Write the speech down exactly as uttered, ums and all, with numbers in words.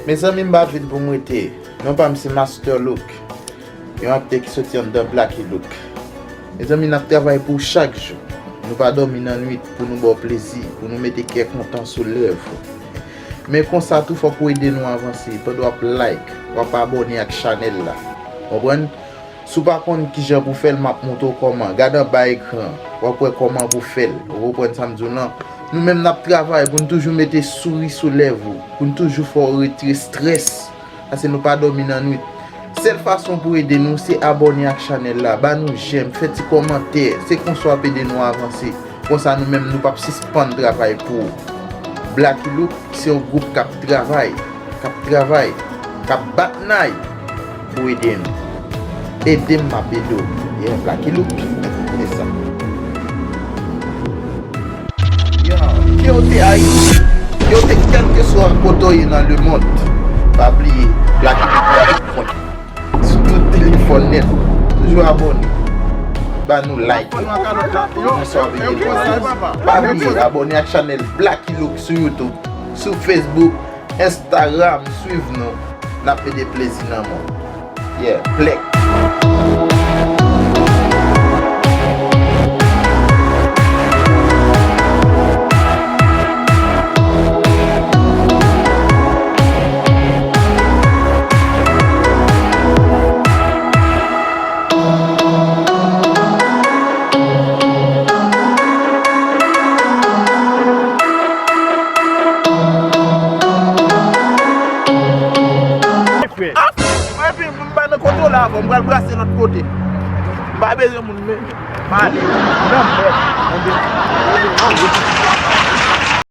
Mezanmi, m pa vin pou m rete. Non pa m se Master Look, yon aktè ki soti anndan Blacky Look. Mezanmi, n ap travay pou w chak jou. Nou pa dòmi nan nwit pou nou ba w plezi, pou nou mete kè kontan sou lèv ou. Men konsa tou, fòk ou ede nou avanse pandan w ap like, w ap abòne ak chanèl la. Konprann? Si w pa konn kijan pou fè l, m ap montre w kòman. Gade anba ekran, w ap wè kòman pou fè l. Ou konprann sa m di w lan? Nou menm n ap travay pou n toujou mete souri sou lèv ou, pou n toujou fè w retire strès, paske nou pa dòmi nan nwit. Sèl fason pou ede nou, se abòne ak chanèl la, ba nou jèm, fè ti kòmantè, se konsa w ap ede nou avanse. Konsa nou menm, nou p ap sispann travay pou ou. Blacky Look se yon gwoup k ap travay, k ap travay, k ap bat nay pou ede nou. Ede m, m ap ede w. Yeah, Blacky Look, se sa. Yo, ke w te Ayiti, ke w te kèlkeswa kote w ye nan lemonn, pa bliye Blacky Look la sou tout telefòn nèt. Toujou abòne. Ba nou like. Konsa w ap ede nou avanse. Pa bliye abòne ak chanèl Blacky Look sou YouTube, sou Facebook, Instagram, swiv nou. N ap mete plezi nan men w. Yeah, plèk. Epi, m pa nan kote w la avè w, m pral brase lòt kote. M pa bezwen moun, men m ale. Nan mèd.